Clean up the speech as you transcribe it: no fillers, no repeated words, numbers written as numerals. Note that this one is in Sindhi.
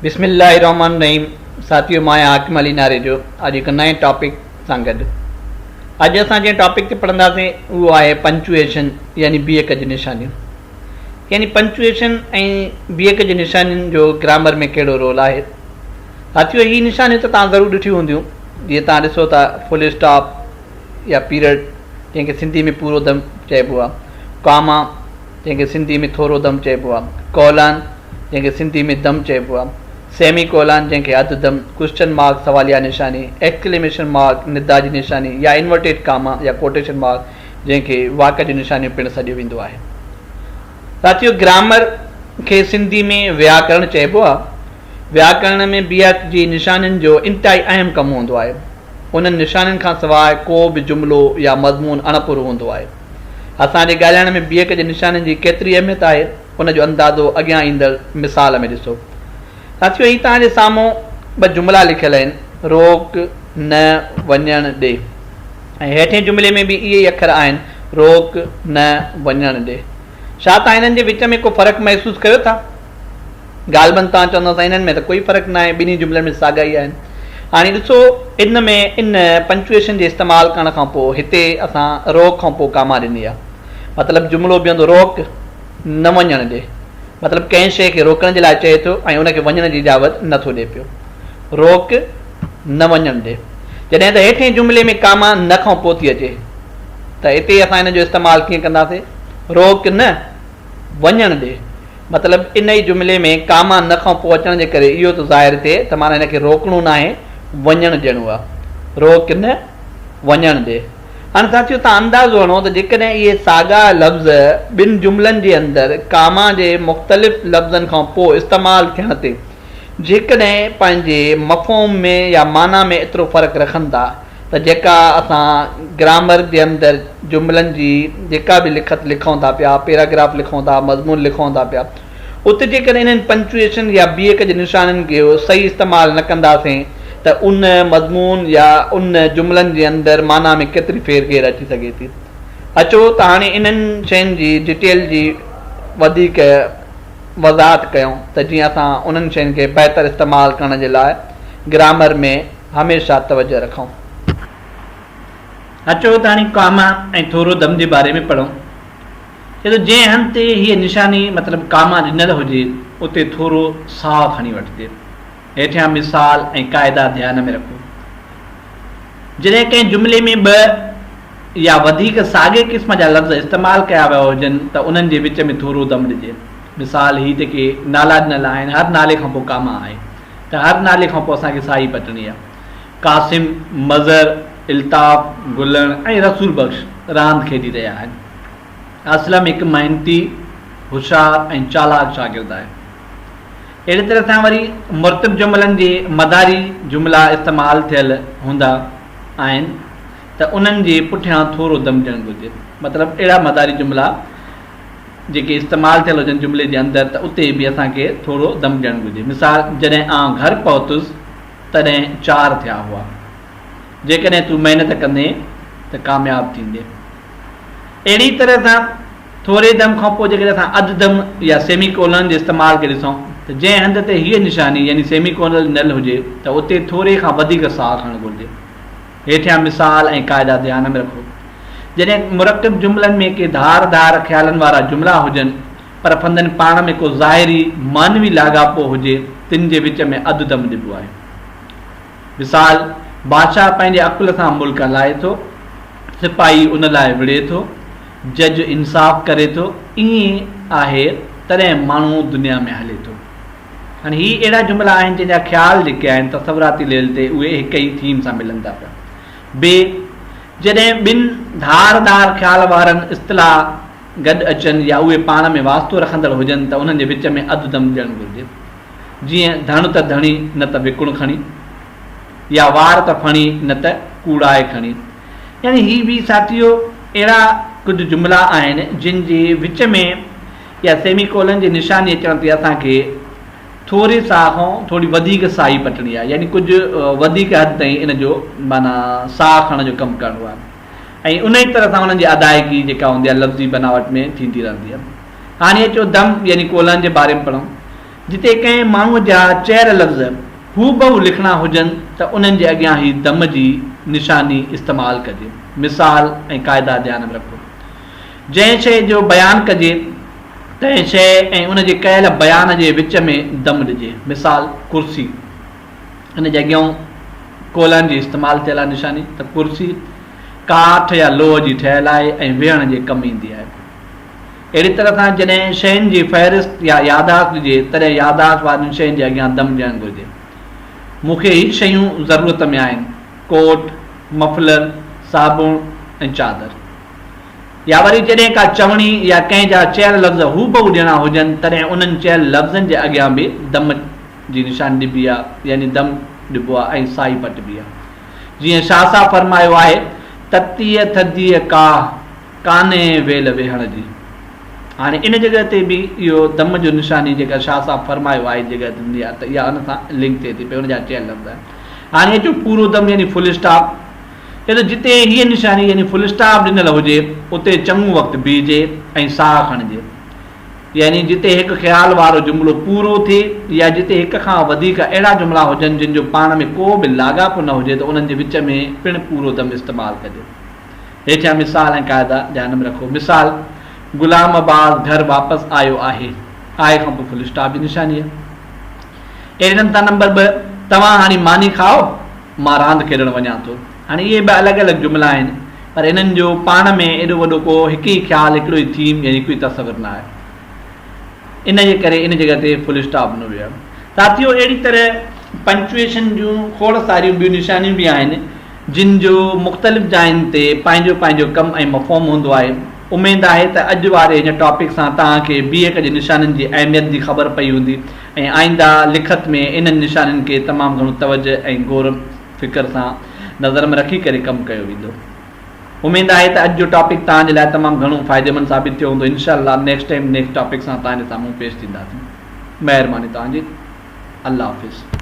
بسم الله الرحمن الرحيم ساٿيو مان آهيان حاڪم علي ناريجو اڄ هڪ نئين ٽاپڪ سان گڏ اڄ اسان جنهن ٽاپڪ تي پڙهنداسين اهو آهي پنچوئيشن يعني بيهڪ جون نشانيون يعني پنچوئيشن ۽ بيهڪ جي نشانين جو گرامر ۾ ڪهڙو رول آهي ساٿيو هي نشانيون ته توهان ضرور ڏٺيون هونديون جيئن توهان ڏسو ٿا فل اسٽاپ يا پيريڊ جنهن کي سنڌي ۾ پورو دم چئبو آهي ڪاما جنهن کي سنڌي ۾ ٿورو دم چئبو آهي، ڪولان، جنهن کي سنڌي ۾ دم چئبو آهي، سيمي ڪولان، جنهن کي اڌ دم، ڪوئسچن مارڪ، سواليه نشاني، ايڪسڪليميشن مارڪ، ندا جي نشاني، يا انورٽيڊ ڪاما يا ڪوٽيشن مارڪ، جنهن کي واڪ جون نشانيون پڻ سڏيو ويندو آهي. ساٿيو گرامر کي سنڌي ۾ وياڪرڻ چئبو آهي. وياڪرڻ ۾ بيهڪ جي نشانين جو انتهائي اهم ڪم هوندو آهي. انهن نشانين کان سواء ڪو به جملو يا مضمون اڻپورو هوندو آهي. اسان جي ڳالهائڻ ۾ بيهڪ جي نشانين جي ڪيتري اهميت آهي، ان جو اندازو اڳيان ايندڙ مثال ۾ ڏسو. ساٿيو هي توهان جي سامهون ٻه جملا لکيل آهن، روڪ، نه، وڃڻ، ڏي. ۽ هيٺين جملي ۾ به اهي ئي اکر آهن، روڪ، نه، وڃڻ، ڏي. ڇا توهان انهن جي وچ ۾ ڪو فرق محسوس ڪيو ٿا؟ غالباً توهان چوندؤ سائين انهن ۾ ته ڪوئي فرق ناهي، ٻنهي جملن ۾ ساڳا ئي آهن. هاڻي ڏسو ان ۾ ان پنچوئيشن جي استعمال ڪرڻ کان پوء هتي اسان روڪ کان پوء ڪاما ڏني آهي. مطلب جملو بيهندو روڪ نه وڃڻ ڏي. مطلب ڪنهن شيء کي روڪڻ جي لاء چئي ٿو ۽ ان کي وڃڻ جي اجازت نه ٿو ڏي پيو. روڪ نه وڃڻ ڏي. جڏهن ته هيٺئين جملي ۾ ڪاما نه کان پوء ٿي اچي ته هتي اسان ان جو استعمال ڪيئن ڪنداسين؟ روڪ نه وڃڻ ڏي. مطلب انهيء جملي ۾ ڪاما نه کان پوء اچڻ جي ڪري اهو ٿو ظاهر ٿئي ته معنيٰ هن کي روڪڻو ناهي، وڃڻ ڏيڻو آهي. روڪ نه، وڃڻ ڏي. هاڻي ساٿيو توهان اندازو هڻو ته جيڪڏهن اهي ساڳا لفظ ٻن جملن جي اندر ڪاما جي مختلف لفظن کان پوء استعمال ٿيڻ تي جيڪڏهن پنهنجي مفهوم ۾ يا معنيٰ ۾ ايترو فرق رکن ٿا ته جيڪا اسان گرامر جي اندر جملن جي جيڪا به لکت لکون ٿا پيا، پيراگراف لکون ٿا، مضمون لکون ٿا پيا، اتي جيڪڏهن انهن پنچوئيشن يا بيهڪ جي نشانين جو صحيح استعمال نه ڪنداسين ته ان مضمون يا ان جملن جي اندر معنيٰ ۾ ڪيتري ڦير گهير اچي سگهي ٿي. اچو ته هاڻي انهن شين جي ڊيٽيل جي وڌيڪ وضاحت ڪيون ته جيئن اسان انهن شين کي بهتر استعمال ڪرڻ جي لاء گرامر ۾ هميشه توجه رکون. اچو ته هاڻي ڪاما ۽ ٿورو دم جي باري ۾ پڙهون. چئي ٿو جنهن هنڌ تي هيء نشاني مطلب ڪاما ڏنل هجي اتي ٿورو ساهه کڻي وٺجي. هيٺيان مثال ۽ قاعدا ڌيان ۾ رکو. جڏهن ڪنهن جملي ۾ ٻه يا وڌيڪ ساڳئي قسم جا لفظ استعمال ڪيا ويا هجن ته انهن جي وچ ۾ ٿورو دم ڏجي. مثال، هي جيڪي نالا ڏنل آهن هر نالي کان پوء ڪاما آهي. ته هر نالي کان پوء اسان کي سائي پٽڻي آ. قاسم، مظهر، الطاف، گلڻ ۽ رسول بخش راند کيڏي رهيا آهن. اسلم هڪ محنتي، هوشيار ۽ چالاڪ شاگرد آهي. اهڙي طرح سان وري مرتب جملن جي مداري جملا استعمال ٿيل هوندا آهن ته انهن جي پٺيان ٿورو دم ڏيڻ گهرجي. مطلب اهڙا مداري جملا جيڪي استعمال ٿيل هجن جملي جي اندر ته اتي به اسان کي ٿورو دم ڏيڻ گهرجي. مثال، جڏهن آئون گهر پهتس تڏهن چار ٿيا هئا. جيڪڏهن تون محنت ڪندين ته ڪامياب ٿيندين. اهڙي طرح سان ٿوري دم کان پوء جيڪڏهن اسان اڌ دم يا سيمي ڪولن جي استعمال کي ڏسون ته جنهن هنڌ تي هيء نشاني يعني سيمي ڪولن ڏنل هجي ته اتي ٿوري کان وڌيڪ ساهه کڻڻ گهرجي. هيٺيان مثال ۽ قاعدا ڌيان ۾ رکو. جڏهن مرڪب جملن ۾ ڪي ڌار ڌار خيالن وارا جملا هجن، پر ڦندن پاڻ ۾ ڪو ظاهري معنوي لاڳاپو هجي، تن جي وچ ۾ اڌ دم ڏبو آهي. مثال، بادشاهه پنهنجي عقل سان ملڪ هلائي ٿو، سپاهي ان لاء وڙهي ٿو، جج انصاف ڪري ٿو، ائين آهي تڏهن ماڻهو دنيا ۾ هلي ٿو. هاڻي هي اهڙا جملا آهن جن جا خيال جيڪي آهن تصوراتي ليول تي اهي هڪ ئي ٿيم سان ملن ٿا پيا. ب جڏهن ٻن ڌار ڌار خيال وارن اصطلاح گڏ اچن يا اهي پاڻ ۾ واسطو رکندڙ هجن ته انهن جي وچ ۾ اڌ دم ڏيڻ گهرجي. جيئن ڌڻ ته ڌڻي نه ته وڪڻ کڻي يا وار ته ڦڻي نه ته ڪوڙائي کڻي. يعني هي به ساٿيو اهڙا ڪجهه جملا آهن جن جي وچ ۾ يا سيمي ڪولن جي نشاني اچڻ تي اسان کي ٿوري ساهه کان ٿوري وڌيڪ ساهي پٽڻي آهي يعني ڪجهه وڌيڪ حد تائين ان جو معنيٰ ساهه کڻڻ جو ڪم ڪرڻو آهي ۽ انهي طرح سان انهن جي ادائگي جيڪا هوندي آهي لفظي بناوٽ ۾ ٿيندي رهندي آهي. هاڻي اچو دم يعني ڪولن جي باري ۾ پڙهون. جتي ڪنهن ماڻهوء جا چيل لفظ هوبهو لکڻا هجن ته انهن جي اڳيان هي دم جي نشاني استعمال ڪجي. مثال ۽ قاعدا ڌيان ۾ رکو. جنهن شيء جو بيان ڪجي، تنهن شيء ۽ ان جي ڪيل بيان جي وچ ۾ دم ڏجي. مثال، ڪرسي. ان جي اڳيان ڪولن جي استعمال ٿيل آهي نشاني ته ڪرسي ڪاٺ يا لوهه جي ٺهيل آهي ۽ ويهڻ جي ڪم ايندي آهي. اهڙي طرح سان جڏهن شين جي فهرست يا يادداشت ڏجي تڏهن يادداشت وارين شين جي اڳيان دم ڏيڻ گهرجي. مون کي هي شيون ضرورت ۾ آهن، ڪوٽ، مفلر، صابڻ ۽ چادر. يا وري جڏهن ڪا چوڻي يا ڪنهن جا چيل لفظ هوبهو ڏيڻا هجن تڏهن انهن چيل لفظن جي اڳيان به دم جي نشاني ڏبي آ يعني دم ڏبو آ ۽ سائي پٽبي آ. جيئن شاهه صاحب فرمايو آهي، تتيء ٿڌيء ڪاهه، ڪانهي ويل ويهڻ جي. هاڻي ان جڳهه تي به اهو دم جو نشاني جيڪا شاهه صاحب فرمايو آهي جڳهه تي ڏني آهي ته اها ان سان لنڪ ٿئي ٿي پئي ان جا چيل لفظ آهن. هاڻي اچو پورو دم يعني فل اسٽاپ. چئي ٿو جتي هيء نشاني يعني فل اسٽاپ ڏنل هجي اتي چڱو وقت بيهجي ۽ ساهه کڻجي. يعني جتي هڪ خيال وارو جملو پورو ٿئي يا جتي هڪ کان وڌيڪ اهڙا جملا هجن جن جو پاڻ ۾ ڪو به لاڳاپو نه هجي ته انهن جي وچ ۾ پڻ پورو دم استعمال ڪجي. هيٺيان مثال ۽ قاعدا ڌيان ۾ رکو. مثال، غلام عباس گهر واپس آيو آهي. آهي کان پوء فل اسٽاپ جي نشاني آهي. اهڙي نمتا نمبر ٻه، توهان هاڻي ماني کائو، مان راند کيڏڻ وڃان ٿو. هاڻي اهي ٻه الڳ الڳ جملا آهن، پر انهن جو پاڻ ۾ ايڏو وڏو ڪو هڪ ئي خيال، هڪڙو ئي ٿيم يعني هڪ ئي تصور نه آهي. ان جي ڪري ان جڳهه تي فل اسٽاپ ڏنو ويو آهي. ساٿيو اهڙي طرح پنڪچوئيشن جون کوڙ ساريون ٻيون نشانيون به آهن. جن جو مختلف جاين تي پنهنجو پنهنجو ڪم ۽ مفهوم هوندو آهي. اميد آهي ته اڄ واري هن ٽاپڪ سان توهان کي بيهڪ جي نشانين جي اهميت جي خبر پئي هوندي ۽ آئنده لکت ۾ انهن نشانين کي تمام گهڻو توجه ۽ غور فڪر سان نظر ۾ رکي ڪري ڪم ڪيو ويندو. اميد آهي ته اڄ جو ٽاپڪ توهان جي لاء تمام گهڻو فائديمند ثابت ٿيو هوندو. انشاء الله نيڪسٽ ٽائيم نيڪسٽ ٽاپڪ سان توهان جي سامهون پيش ٿينداسين. مهرباني توهان جي. الله حافظ.